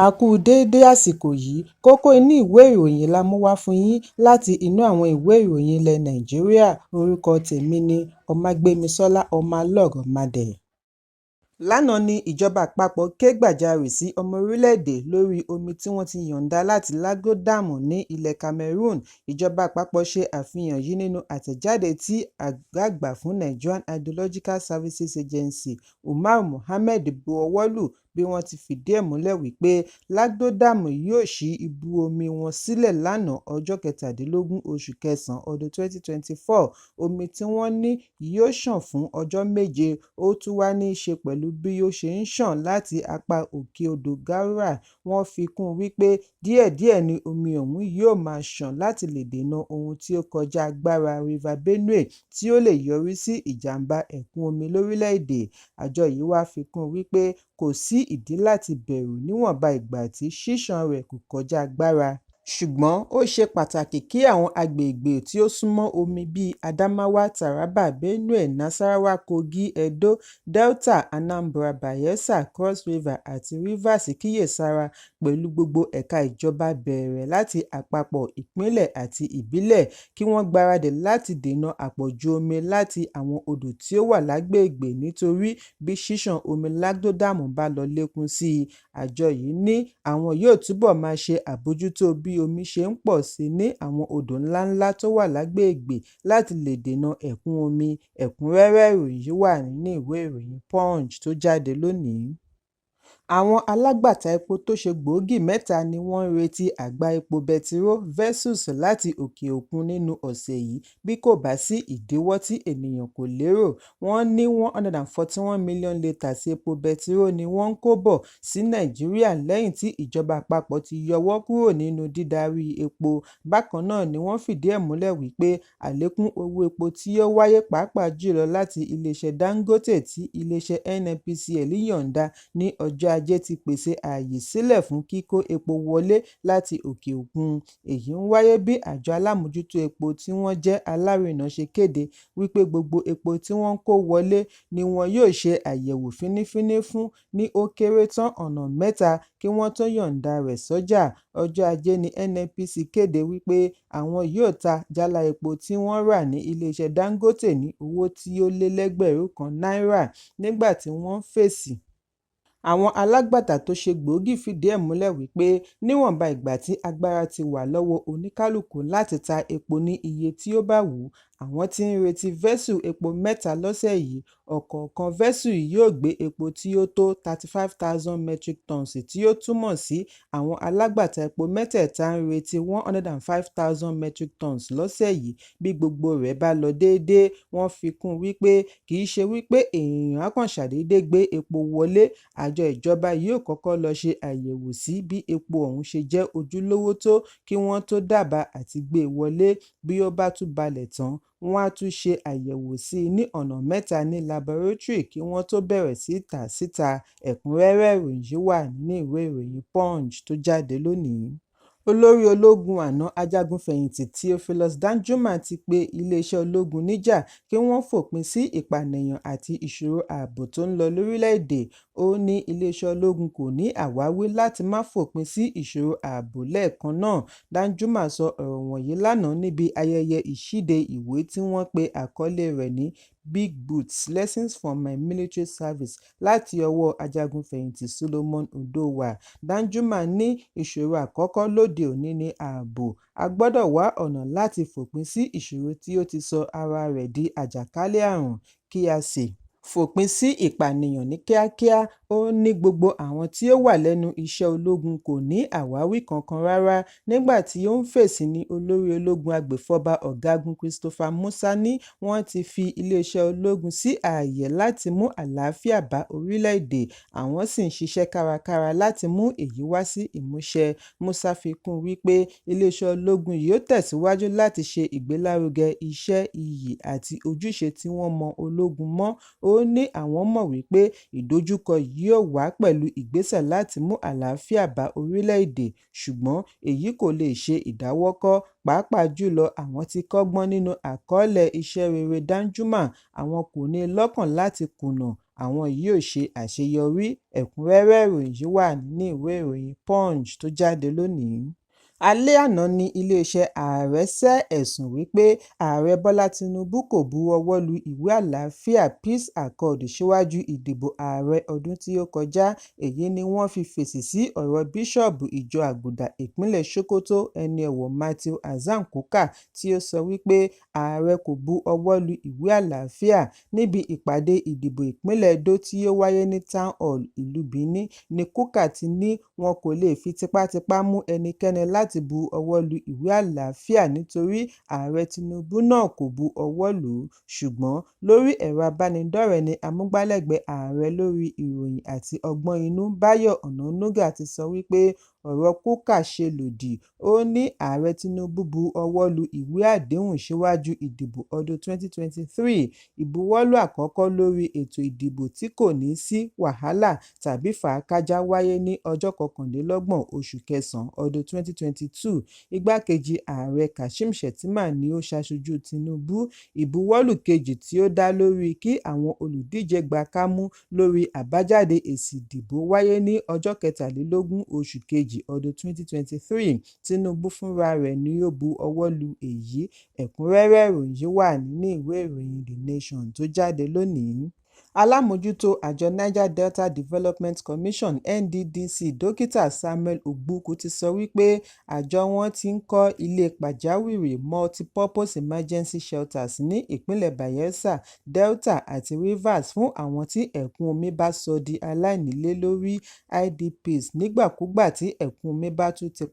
A kú déédé àsìkò yìí. Kókó inú ìwé ìròyìn la mú wá fún yín láti inú àwọn ìwé ìròyìn ilẹ̀ Nàìjíríà. Orúkọ tèmi ni Ọmágbémisọ́lá Ọmọlọ́rọ̀madẹ̀. Lánàá ní ìjọba àpapọ̀ ké gbàjarè sí ọmọ orílẹ̀-èdè lórí omi tí wọ́n ti yọ̀ǹda láti Lagdo Dam ní ilẹ̀ Cameroon. Ìjọba àpapọ̀ ṣe àfihàn yìí nínú àtẹ̀jáde tí ọ̀gá àgbà fún Nigerian Hydrological Services Agency, Umar Mohammed, bu ọwọ́ lù bí wọ́n ti fìdí ẹ̀ múlẹ̀ wípé Lagdo Dam yóò ṣí ibú omi wọn sílẹ̀ lánàá ọjọ́ 17 oṣù kẹsàn-án ọdún 2024. Omi tí wọ́n ní yóò ṣàn fún ọjọ́ 7, ó tún wá ní í ṣe pẹ̀lú bí ó ṣe ń ṣàn láti apá òkè odò Garawa. Wọ́n fi kún un wípé díẹ̀díẹ̀ ni omi ọ̀hún yóò máa ṣàn láti lè dènà ohun tí ó kọjá agbára River Benue tí ó lè yọrí sí ìjàmbá ẹ̀kún omi lórílẹ̀-èdè. Àjọ yìí wá fi kún un wípé kò sí ìdí láti bẹ̀rù níwọ̀nba ìgbà tí ṣíṣàn rẹ̀ kò kọjá agbára, ṣùgbọ́n ó ṣe pàtàkì kí àwọn agbègbè tí ó súnmọ́ omi bíi Adamawa, Taraba, Benue, Nasarawa, Kogi, Edo, Delta, Anambra, Bayelsa, Cross River àti Rivers kíyèsára pẹ̀lú gbogbo ẹ̀ka ìjọba bẹ̀rẹ̀ láti àpapọ̀, ìpínlẹ̀ àti ìbílẹ̀ kí wọ́n gbáradì láti dènà àpọ̀jù omi láti àwọn odò tí ó wà lágbègbè nítorí bí ṣíṣàn omi Lagdo Dam bá lọ lékún sí i. Àjọ yìí ní àwọn yóò túbọ̀ máa ṣe àbójútó bí omi ṣe ń pọ̀ sí i ní àwọn odò ńláńlá tó wà lágbègbè láti lè dènà ẹ̀kún omi. Ẹ̀kúnrẹ́rẹ́ ìròyìn yìí wà nínú ìwé ìròyìn Punch tó jáde lónìí. Àwọn alágbàtà epo tó ṣe gbòógì mẹ́ta ni wọ́n ń retí àgbá epo bẹtiró vessels láti òkè òkun nínú ọ̀sẹ̀ yìí bí kò bá sí ìdíwọ́ tí ènìyàn kò lérò. Wọ́n ní 141 million litres epo bẹtiró ni wọ́n ń kó bọ̀ sí Nàìjíríà lẹ́yìn tí ìjọba àpapọ̀ ti yọwọ́ kúrò nínú dídarí epo. Bákan náà ni wọ́n fìdí ẹ̀ múlẹ̀ wípé àlékún owó epo tí ó wáyé pàápàá jùlọ láti iléeṣẹ́ Dangote tí iléeṣẹ́ NNPCL yọ̀ǹda ní ọjọ́ Ajé ti pèsè ààyè sílẹ̀ fún kíkó epo wọlé láti òkè òkun. Èyí ń wáyé bí àjọ alámòójútó epo tí wọ́n jẹ́ alárinà ṣe kéde wípé gbogbo epo tí wọ́n ń kó wọlé ni wọn yóò ṣe àyẹ̀wò fínífíní fún ní ó kéré tán ọ̀nà mẹ́ta kí wọ́n tó yọ̀ǹda rẹ̀ sọ́jà. Ọjọ́ Ajé ní NNPC kéde wípé àwọn yóò ta jálá epo tí wọ́n rà ní iléeṣẹ́ Dangote ní owó tí ó lé lẹ́gbẹ̀rún kan náírà. Nígbà tí wọ́n ń fèsì, àwọn alágbàtà tó ṣe gbòógì fìdí ẹ̀ múlẹ̀ wípé níwọ̀nba ìgbà tí agbára ti wà lọ́wọ́ oníkálukú láti ta epo ní iye tí ó bá wù ú, àwọn ti ń retí vẹ́sù epo mẹ́ta lọ́sẹ̀ yìí. Ọ̀kọ̀ọ̀kan vẹ́sù yìí yóò gbé epo tí ó tó 35,000 metric tons, tí ó túmọ̀ sí àwọn alágbàtà epo mẹ́tẹ̀ẹ̀ta ń retí 105,000 metric tons lọ́sẹ̀ yìí bí gbogbo rẹ̀ bá lọ déédé. Wọ́n fi kún un wípé kì í ṣe wípé èèyàn á kàn ṣàdédé gbé epo wọlé, àjọ ìjọba yóò kọ́kọ́ lọ ṣe àyẹ̀wò sí bí epo ọ̀hún ṣe jẹ́ ojúlówó tó kí wọ́n tó dábàá àti gbé e wọlé. Bí ó bá tún balẹ̀ tán, wọ́n á tún ṣe àyẹ̀wò sí i ní ọ̀nà mẹ́ta ní laboratory kí wọ́n tó bẹ̀rẹ̀ sí í tà á síta. Ẹ̀kúnrẹ́rẹ́ ìròyìn yìí wà nínú ìwé ìròyìn Punch tó jáde lónìí. Olórí ológun àná ajagun-fẹ̀yìntì Theophilus Danjuma ti pe iléeṣẹ́ ológun níjà kí wọ́n fòpin sí ìpànìyàn àti ìṣòro ààbò tó ń lọ lórílẹ̀-èdè. Ó ní iléeṣẹ́ ológun kò ní àwáwí láti má fòpin sí ìṣòro ààbò lẹ́ẹ̀kan náà. Danjuma sọ ọ̀rọ̀ wọ̀nyí lánàá níbi ayẹyẹ ìṣíde ìwé tí wọ́n pe àkọlé rẹ̀ ní Big Boots: Lessons from My Military Service láti ọwọ́ ajagun-fẹ̀yìntì Solomon Odowa. Danjuma ní ìṣòro àkọ́kọ́ lóde òní ni ààbò. A gbọ́dọ̀ wá ọ̀nà láti fòpin sí ìṣòro tí ó ti sọ ara rẹ̀ di àjàkálẹ̀ àrùn, kí a sì fòpin sí ìpànìyàn ní kíákíá. Ó ní gbogbo àwọn tí ó wà lẹ́nu iṣẹ́ ológun kò ní àwáwí kankan rárá. Nígbà tí ó ń fèsì ní olórí ológun agbèfọ́ba Ọ̀gágun Christopher Musa ní wọ́n ti fi iléeṣẹ́ ológun sí ààyè láti mú àlàáfíà bá orílẹ̀-èdè, àwọn sì ń ṣiṣẹ́ kárakára láti mú èyí wá sí ìmúṣẹ. Musa fi kún un wípé iléeṣẹ́ ológun yóò tẹ̀síwájú láti ṣe ìgbélárugẹ iṣẹ́ iyì àti ojúṣe tí wọ́n mọ ológun mọ́. Ó ní àwọn mọ̀ wípé ìdojúkọ yóò wá pẹ̀lú ìgbésẹ̀ láti mú àlàáfíà bá orílẹ̀-èdè, ṣùgbọ́n èyí kò lè ṣe ìdáwọ́kọ́, pàápàá jùlọ àwọn tí kọ́gbọ́n nínú àkọọ́lẹ̀ iṣẹ́ rere Danjuma, àwọn kò ní i lọ́kàn láti kùnà. àwọn yóò ṣe àṣeyọrí. Ẹ̀kúnrẹ́rẹ́ ìròyìn yìí wà nínú ìwé ìròyìn Punch tó jáde lónìí. Alẹ́ àná ní iléeṣẹ́ ààrẹ sẹ́ ẹ̀sùn wípé Ààrẹ Bọ́lá Tinubu kò bu ọwọ́ lu ìwé àlàáfíà Peace Accord síwájú ìdìbò ààrẹ ọdún tí ó kọjá. Èyí ni wọ́n fi fèsì sí ọ̀rọ̀ Bíṣọ́ọ̀bù Ìjọ Àgùdà ìpínlẹ̀ Sokoto, Ẹni Ọ̀wọ̀ Matthew Hassan Kukah, tí ó sọ wípé ààrẹ kò bu ọwọ́ lu ìwé àlàáfíà. Níbi ìpàdé ìdìbò ìpínlẹ̀ Edo tí ó wáyé ní Town Hall, ìlú Benin, ní Kukah ti ní wọn kò lè fi tipátipá mú ẹnikẹ́ni láti bu ọwọ́ lu ìwé àlàáfíà nítorí Ààrẹ Tinubu náà kò bu ọwọ́ lù ú. Ṣùgbọ́n lórí ẹ̀rọ abánidọ́rẹ̀ẹ́ ní amúgbálẹ́gbẹ̀ẹ́ ààrẹ lórí ìròyìn àti ọgbọ́n inú Báyọ̀ Ọ̀nànúgà ti sọ wípé ọ̀rọ̀ Kukah ṣe lòdì. Ó ní Ààrẹ Tinubu bu ọwọ́ lu ìwé àdéhùn síwájú ìdìbò ọdún 2023, ìbuwọ́lù àkọ́kọ́ lórí ètò ìdìbò tí kò ní sí wàhálà tàbí fàákájàá wáyé ní ọjọ́ 29 oṣù kẹsàn-án ọdún 2022. Igbákejì Ààrẹ Kashim Shettima ni ó ṣaṣojú Tinubu. Ìbuwọ́lù kejì tí ó dá lórí kí àwọn olùdíje gba kámú lórí àbájáde èsì ìdìbò wáyé ní ọjọ́ 23 oṣù kejì ọdún 2023, Tinubu fúnra rẹ̀ ni ó bu ọwọ́ lu èyí. Ẹ̀kúnrẹ́rẹ́ ìròyìn yìí wà nínú ìwé ìròyìn The Nation tó jáde lónìí. Alámòójútó àjọ Niger Delta Development Commission (NDDC), Dókítà Samuel Ogbuku ti sọ wípé àjọ wọn ti ń kọ́ ilé pàjáwìrì Multi-Purpose Emergency Shelters ní ìpínlẹ̀ Bayelsa, Delta àti Rivers fún àwọn tí ẹ̀kún omi bá sọ di aláìnílé lórí (IDPs) nígbàkúgbà tí ẹ̀kún omi bá tún ti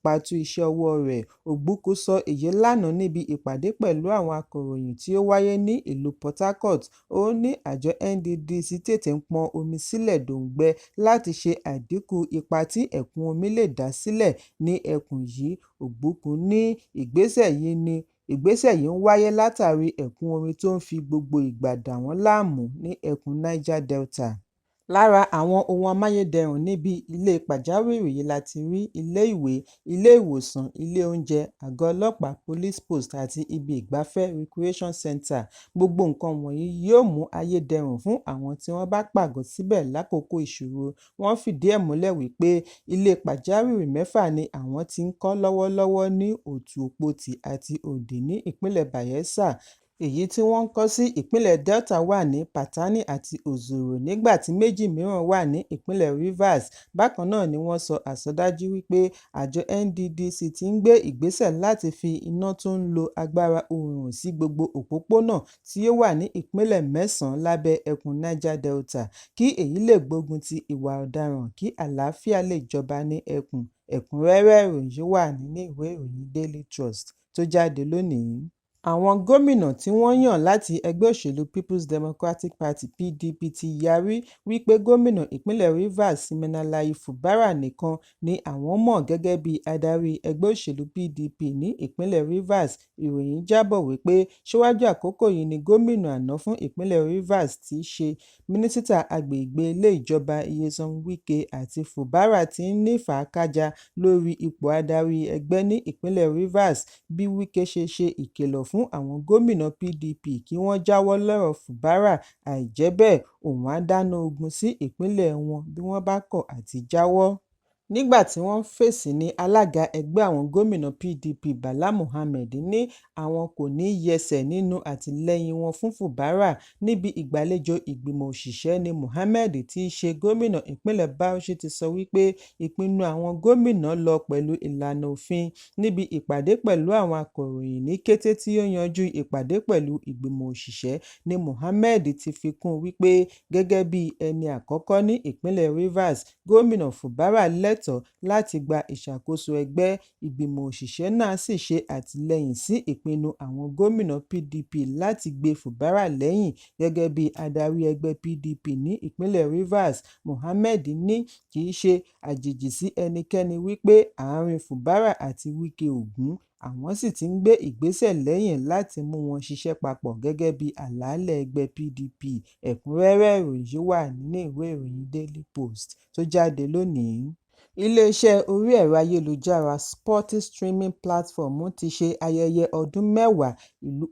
paṣú iṣẹ́ ọwọ́ rẹ̀. Ogbuku sọ èyí lánàá níbi ìpàdé pẹ̀lú àwọn akọ̀ròyìn tí ó wáyé ní ìlú Port Harcourt. Ó ní àjọ NDDC tètè ń pọn omi sílẹ̀ dòǹgbẹ láti ṣe àdínkù ipa tí ẹ̀kún omi lè dá sílẹ̀ ní ẹkùn yìí. Ogbuku ní ìgbésẹ̀ yìí ń wáyé látàrí ẹ̀kún omi tó ń fi gbogbo ìgbà dà wọ́n láàmú ní ẹkùn Niger Delta. Lára àwọn ohun amáyédẹrùn níbi ilé pàjáwìrì yìí láti rí ilé-ìwé, ilé-ìwòsàn, ilé oúnjẹ, àgọ́ ọlọ́pàá (police post) àti ibi ìgbafẹ́ (recreation centre). Gbogbo nǹkan wọ̀nyí yóò mú ayé dẹrùn fún àwọn tí wọ́n bá pàgọ́ síbẹ̀ lákòókò ìṣòro. Wọ́n fìdí ẹ̀ múlẹ̀ wípé ilé pàjáwìrì mẹ́fà ni àwọn ti ń kọ́ lọ́wọ́lọ́wọ́ ní Otu-Okpoti àti Ondi ní ìpínlẹ̀ Bayelsa. Èyí tí wọ́n ń kọ́ sí ìpínlẹ̀ Delta wà ní Patani àti Ozoro, nígbà tí méjì mìíràn wà ní ìpínlẹ̀ Rivers. Bákan náà ni wọ́n sọ àsọdájú wípé àjọ NDDC ti ń gbé ìgbésẹ̀ láti fi iná tó ń lo agbára oòrùn sí gbogbo òpópónà tí ó wà ní ìpínlẹ̀ mẹ́sàn-án lábẹ́ ẹkùn Niger Delta, kí èyí lè gbógun ti ìwà ọ̀daràn kí àlàáfíà lè jọba ní ẹkùn. Ẹ̀kúnrẹ́rẹ́ ìròyìn yìí wà nínú ìwé ìròyìn Daily Trust tó jáde lónìí. Àwọn gómìnà tí wọ́n yàn láti ẹgbẹ́ òṣèlú People's Democratic Party (PDP) ti yarí wípé gómìnà ìpínlẹ̀ Rivers Siminalayi Fubara nìkan ni àwọn mọ̀ gẹ́gẹ́ bí adarí ẹgbẹ́ òṣèlú PDP ní ìpínlẹ̀ Rivers. Ìròyìn jábọ̀ wípé síwájú àkókò yìí ni gómìnà àná fún ìpínlẹ̀ Rivers tí í ṣe Mínísítà Agbègbè Ilé Ìjọba Nyesom Wike àti Fubara ti ń ní fàákájàá lórí ipò adarí ẹgbẹ́ ní ìpínlẹ̀ Rivers, bí Wike ṣe ṣe ìkìlọ̀ fún àwọn gómìnà PDP kí wọ́n jáwọ́ lọ́rọ̀ Fubara, àìjẹ́ bẹ́ẹ̀ òun á dáná ogun sí ìpínlẹ̀ wọn bí wọ́n bá kọ̀ àti jáwọ́. Nígbà tí wọ́n ń fèsì ní alága ẹgbẹ́ àwọn gómìnà PDP Bala Mohammed ní àwọn kò ní yẹsẹ̀ nínú àtìlẹ́yìn wọn fún Fubara. Níbi ìgbàlejò ìgbìmọ̀ òṣìṣẹ́ ní Mohammed tí í ṣe gómìnà ìpínlẹ̀ Bauchi ti sọ wípé ìpinnu àwọn gómìnà lọ pẹ̀lú ìlànà òfin. Níbi ìpàdé pẹ̀lú àwọn akọ̀ròyìn ní kété tí ó yanjú ìpàdé pẹ̀lú ìgbìmọ̀ òṣìṣẹ́ ní Mohammed ti fi kún wípé gẹ́gẹ́ bí ẹni àkọ́kọ́ ní ìpínlẹ̀ Rivers, Gómìnà Fubara lẹ́tọ̀ọ́ láti gba ìṣàkóso ẹgbẹ́, ìgbìmọ̀ òṣìṣẹ́ náà sì ṣe àtìlẹ́yìn sí ìpinnu àwọn gómìnà PDP láti gbé Fubara lẹ́yìn gẹ́gẹ́ bí adarí ẹgbẹ́ PDP ní ìpínlẹ̀ Rivers. Mohammed ní kì í ṣe àjèjì sí ẹnikẹ́ni wípé àárín Fubara àti Wike ò gún, àwọn sì ti ń gbé ìgbésẹ̀ lẹ́yìn láti mú wọn ṣiṣẹ́ papọ̀ gẹ́gẹ́ bí àlàálẹ̀ ẹgbẹ́ PDP. Ẹ̀kúnrẹ́rẹ́ ìròyìn yìí wà nínú ìwé ìròyìn Daily Post tó jáde lónìí. Iléeṣẹ́ orí ẹ̀rọ ayélujára Spotify streaming platform ti ṣe ayẹyẹ ọdún 10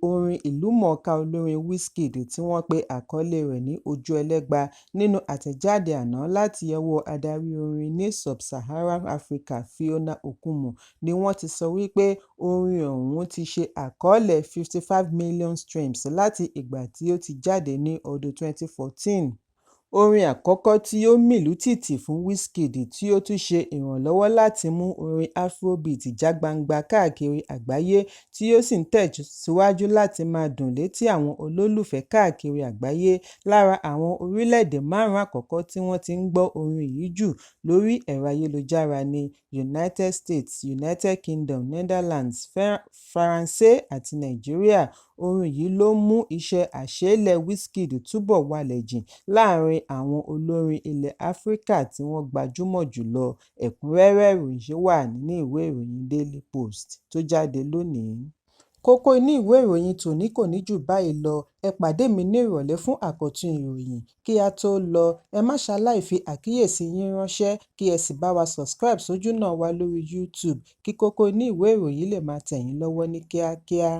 orin ìlúmọ̀ọ́ká olórin Wizkid tí wọ́n pe àkọlé rẹ̀ ní Ojuelegba. Nínú àtẹ̀jáde àná láti ọwọ́ adarí orin ní Sub-Saharan Africa Fiona Okumu ni wọ́n ti sọ wípé orin ọ̀hún ti ṣe àkọọ́lẹ̀ 55 million streams láti ìgbà tí ó ti jáde ní ọdún 2014. Orin àkọ́kọ́ tí ó mìlú tìtì fún Wizkid tí ó tún ṣe ìrànlọ́wọ́ láti mú orin Afrobeat já gbangba káàkiri àgbáyé tí ó sì ń tẹ̀síwájú láti máa dùn létí àwọn olólùfẹ́ káàkiri àgbáyé. Lára àwọn orílẹ̀-èdè márùn-ún àkọ́kọ́ tí wọ́n ti ń gbọ́ orin yìí jù lórí ẹ̀rọ ayélujára ní United States, United Kingdom, Netherlands, Faransé àti Nàìjíríà. Orin yìí ló mú iṣẹ́ àṣeélẹ̀ Wizkid túbọ̀ walẹ̀ jìn láàárín àwọn olórin ilẹ̀ Áfíríkà tí wọ́n gbajúmọ̀ jù lọ. Ẹ̀kúnrẹ́rẹ́ ìròyìn wà nínú ìwé ìròyìn Daily Post tó jáde lónìí. Kókó inú ìwé ìròyìn tòní kò ní jù báyìí lọ. Ẹ pàdé mi ní ìrọ̀lẹ́ fún àkọ́tún ìròyìn. Kí á tó lọ, ẹ má ṣaláì fi àkíyèsí yín ránṣẹ́ kí ẹ sì bá wa subscribe sójúnà wa lórí YouTube kí kókó inú ìwé ìròyìn lè máa tẹ̀ yín lọ́wọ́ ní kíákíá.